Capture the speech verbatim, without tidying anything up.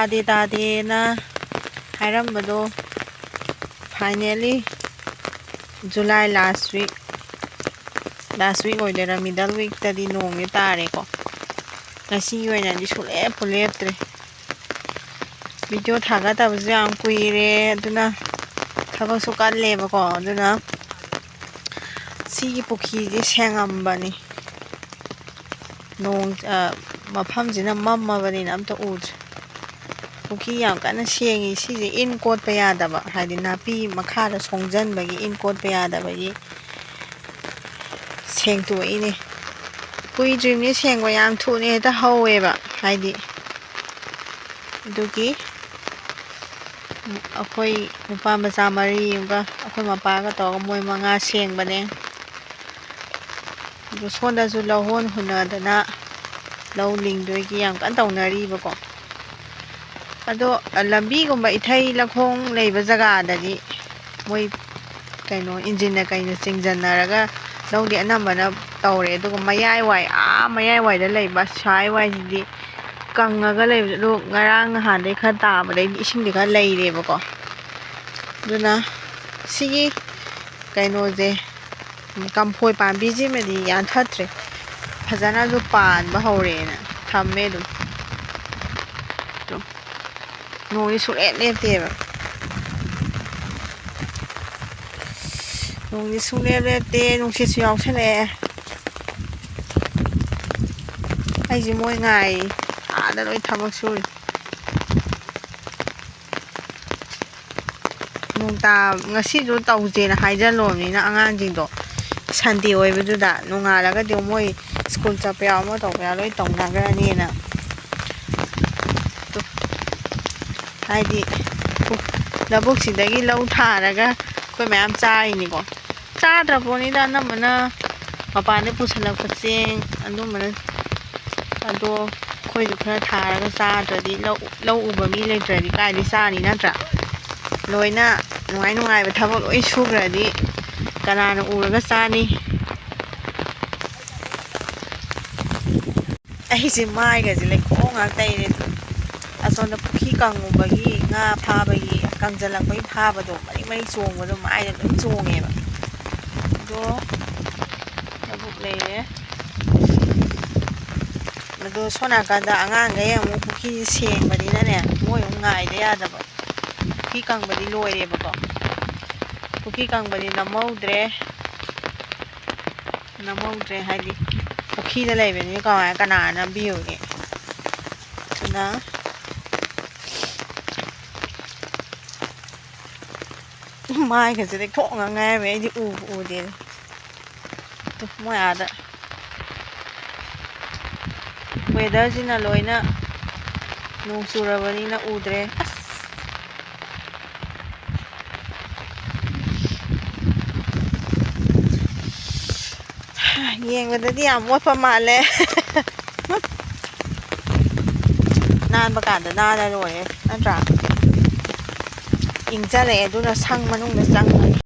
ꯇꯥꯗꯦ ꯇꯥꯗꯦꯅ ꯍꯥꯏꯔꯝꯕꯗꯣ, finally July last week, last week ꯑꯣꯏꯗꯣꯏꯔꯥ, middle weekꯇꯗꯤ ꯅꯣꯡꯁꯦ ꯇꯥꯔꯦꯀꯣ꯫ ꯉꯁꯤꯒꯤ ꯑꯣꯏꯅꯗꯤ ꯁꯨꯡꯂꯦꯞꯄꯨ ꯂꯦꯞꯇ꯭ꯔꯦ꯫ Video ꯊꯥꯒꯠꯇꯕꯁꯨ ꯌꯥꯝ ꯀꯨꯏꯔꯦ, ꯑꯗꯨꯅ ꯊꯕꯛꯁꯨ ꯀꯜꯂꯦꯕꯀꯣ꯫ ꯑꯗꯨꯅ ꯁꯤꯒꯤ ꯄꯨꯈ꯭ꯔꯤꯁꯦ ꯁꯦꯡꯉꯝꯕꯅꯤ꯫ ꯅꯣꯡ, ꯑ, ꯃꯐꯝꯁꯤꯅ ꯃꯝꯃꯕꯅꯤꯅ ꯑꯝꯇ ꯎꯗ꯭ꯔꯦ꯫ ꯄꯨꯈ꯭ꯔꯤ ꯌꯥꯝ ꯀꯟꯅ ꯁꯦꯡꯉꯤ꯫ ꯁꯤꯁꯦ ꯏꯟ ꯀꯣꯠꯄ ꯌꯥꯗꯕ, ꯍꯥꯏꯗꯤ ꯅꯥꯄꯤ ꯃꯈꯥꯗ ꯁꯣꯡꯖꯟꯕꯒꯤ, ꯏꯟ ꯀꯣꯠꯄ ꯌꯥꯗꯕꯒꯤ ꯁꯦꯡꯇꯣꯛꯏꯅꯦ꯫ ꯀꯨꯏꯗ꯭ꯔꯤꯕꯅꯤ ꯁꯦꯡꯕ, ꯌꯥꯝ ꯊꯨꯅ ꯍꯦꯛꯇ ꯍꯧꯋꯦꯕ꯫ ꯍꯥꯏꯗꯤ ꯑꯗꯨꯒꯤ ꯑꯩꯈꯣꯏ ꯅꯨꯄꯥ ꯃꯆꯥ ꯃꯔꯤ ꯑꯃꯒ ꯑꯩꯈꯣꯏ ꯃꯄꯥꯒ ꯇꯧꯔꯒ ꯃꯣꯏ ꯃꯉꯥ ꯁꯦꯡꯕꯅꯦ꯫ ꯑꯗꯨ ꯁꯣꯝꯗꯁꯨ ꯂꯧꯍꯣꯟ ꯍꯨꯟꯅꯗꯅ ꯂꯧ ꯂꯤꯡꯗꯣꯏꯒꯤ ꯌꯥꯝ ꯀꯟꯅ ꯇꯧꯅꯔꯤꯕꯀꯣ꯫ ꯑꯗꯣ ꯂꯝꯕꯤꯒꯨꯝꯕ ꯏꯊꯩ ꯂꯧꯈꯣꯡ ꯂꯩꯕ ꯖꯒꯥꯗꯗꯤ ꯃꯣꯏ ꯀꯩꯅꯣ, ꯏꯟꯖꯤꯟꯅ ꯀꯩꯅ ꯆꯤꯡꯁꯤꯟꯅꯔꯒ ꯂꯧꯗꯤ ꯑꯅꯝꯕꯅ ꯇꯧꯔꯦ꯫ ꯑꯗꯨꯒ ꯃꯌꯥꯏ ꯋꯥꯏ, ꯑꯥ ꯃꯌꯥꯏ ꯋꯥꯏꯗ ꯂꯩꯕ ꯁ꯭ꯋꯥꯏ ꯋꯥꯏꯁꯤꯗꯤ ꯀꯪꯉꯒ ꯂꯩꯕꯗꯣ, ꯉꯔꯥꯡ ꯅꯍꯥꯟꯗꯩ ꯈꯔ ꯇꯥꯕꯗꯩꯗꯤ ꯏꯁꯤꯡꯗꯤ ꯈꯔ ꯂꯩꯔꯦꯕꯀꯣ꯫ ꯑꯗꯨꯅ ꯁꯤꯒꯤ ꯀꯩꯅꯣꯁꯦ, ꯀꯝꯐꯣꯏ ꯄꯥꯝꯕꯤꯁꯤꯃꯗꯤ ꯌꯥꯟꯊꯠꯇ꯭ꯔꯦ, ꯐꯖꯅꯁꯨ ꯄꯥꯟꯕ ꯍꯧꯔꯦꯅ ꯊꯝꯃꯦ ꯑꯗꯨꯝ꯫ ꯑꯗꯨꯝ ꯅꯣꯡꯗꯤ ꯁꯨꯡꯂꯦꯞ ꯂꯦꯞꯇꯦꯕ꯫ ꯅꯣꯡꯗꯤ ꯁꯨꯡꯂꯦꯞ ꯂꯦꯞꯇꯦ, ꯅꯨꯡꯁꯤꯠꯁꯨ ꯌꯥꯎꯁꯜꯂꯛꯑꯦ꯫ ꯑꯩꯁꯦ ꯃꯣꯏ ꯉꯥꯏ, ꯑꯥꯗ ꯂꯣꯏ ꯊꯕꯛ ꯁꯨꯔꯤ꯫ ꯅꯣꯡ ꯇꯥ-, ꯉꯁꯤꯁꯨ ꯇꯧꯁꯦꯅ ꯍꯥꯏꯖꯜꯂꯨꯔꯕꯅꯤꯅ ꯑꯉꯥꯡꯁꯤꯡꯗꯣ, Sunday ꯑꯣꯏꯕꯗꯨꯗ, ꯅꯣꯡꯉꯥꯜꯂꯒꯗꯤ ꯃꯣꯏ ꯁ꯭ꯀꯨꯜ ꯆꯠꯄ ꯌꯥꯎ, ꯑꯃ ꯇꯧꯕ ꯌꯥꯎ, ꯂꯣꯏ ꯇꯧꯅꯈ꯭ꯔꯅꯤꯅ꯫ ꯍꯥꯏꯗꯤ ꯂꯧꯕꯨꯛꯁꯤꯗꯒꯤ ꯂꯧ ꯊꯥꯔꯒ ꯑꯩꯈꯣꯏ ꯃꯌꯥꯝ ꯆꯥꯔꯤꯅꯤꯀꯣ꯫ ꯆꯥꯗ꯭ꯔ ꯄꯣꯠꯅꯤꯗ, ꯑꯅꯝꯕꯅ ꯃꯄꯥꯟꯗ ꯄꯨꯁꯜꯂꯛꯄ ꯆꯦꯡ ꯑꯗꯨꯝꯕꯅ꯫ ꯑꯗꯣ ꯑꯩꯈꯣꯏꯁꯨ ꯈꯔ ꯊꯥꯔꯒ ꯆꯥꯗ꯭ꯔꯗꯤ, ꯂꯧ, ꯂꯧ ꯎꯕ ꯃꯤ ꯂꯩꯇ꯭ꯔꯗꯤ ꯀꯥꯏꯗꯩ ꯆꯥꯅꯤ, ꯅꯠꯇ꯭ꯔꯥ? ꯂꯣꯏꯅ ꯅꯨꯡꯉꯥꯏ ꯅꯨꯡꯉꯥꯏꯕ ꯊꯕꯛ ꯂꯣꯏ ꯁꯨꯈ꯭ꯔꯗꯤ ꯀꯅꯥꯅ ꯎꯔꯒ ꯆꯥꯅꯤ? ꯑꯩꯁꯦ ꯃꯥꯏꯒꯁꯦ ꯂꯩꯈꯣꯝ ꯉꯥꯛ ꯇꯩꯔꯦ꯫ ꯑꯁ, ꯁꯣꯝꯗ ꯄꯨꯈ꯭ꯔꯤ ꯀꯪꯉꯨꯕꯒꯤ, ꯉꯥ ꯐꯥꯕꯒꯤ, ꯀꯪꯖꯜꯂꯛꯄꯒꯤ ꯐꯥꯕꯗꯣ, ꯃꯔꯤ ꯃꯔꯤ ꯆꯣꯡꯕꯗꯣ ꯃꯥꯏꯗ ꯂꯣꯏ ꯆꯣꯡꯉꯦꯕ꯫ ꯑꯗꯣ ꯂꯧꯕꯨꯛ ꯂꯩꯔꯦ꯫ ꯑꯗꯣ ꯁꯣꯝ ꯅꯥꯀꯟꯗ ꯑꯉꯥꯡꯈꯩ ꯑꯃꯨꯛ ꯄꯨꯈ꯭ꯔꯤꯁꯦ ꯁꯦꯡꯕꯅꯤꯅꯅꯦ, ꯃꯣꯏ ꯑꯃꯨꯛ ꯉꯥꯏꯗ ꯌꯥꯗꯕ꯫ ꯄꯨꯈ꯭ꯔꯤ ꯀꯪꯕꯗꯤ ꯂꯣꯏꯔꯦꯕꯀꯣ꯫ ꯄꯨꯈ꯭ꯔꯤ ꯀꯪꯕꯗꯤ ꯅꯝꯍꯧꯗ꯭ꯔꯦ꯫ ꯅꯝꯍꯧꯗ꯭ꯔꯦ ꯍꯥꯏꯗꯤ, ꯄꯨꯈ꯭ꯔꯤꯗ ꯂꯩꯕꯅꯤꯅ ꯀꯃꯥꯏ, ꯀꯅꯥꯅ ꯅꯝꯕꯤꯌꯨꯅꯤ? ꯑꯗꯨꯅ ꯃꯥꯏꯒꯁꯦ ꯂꯩꯊꯣꯛ ꯉꯥꯡ ꯉꯥꯏꯔꯝꯃꯦ, ꯑꯩꯗꯤ ꯎꯕꯨ ꯎꯗꯦ꯫ ꯇꯨ, ꯃꯣꯏ ꯑꯥꯗ꯫ Weatherꯁꯤꯅ ꯂꯣꯏꯅ ꯅꯣꯡ ꯆꯨꯔꯕꯅꯤꯅ ꯎꯗ꯭ꯔꯦ꯫ ꯑꯁ! ꯌꯦꯡꯕꯗꯗꯤ ꯌꯥꯝ ꯃꯣꯠꯄ ꯃꯥꯜꯂꯦ꯫ ꯅꯥꯟꯕ ꯀꯥꯟꯗ ꯅꯥꯟꯅ ꯂꯣꯏꯔꯦ, ꯅꯠꯇ꯭ꯔꯥ? ꯏꯪꯁꯜꯂꯛꯑꯦ, ꯑꯗꯨꯅ ꯁꯪ ꯃꯅꯨꯡꯗ ꯆꯪꯉꯅꯤ꯫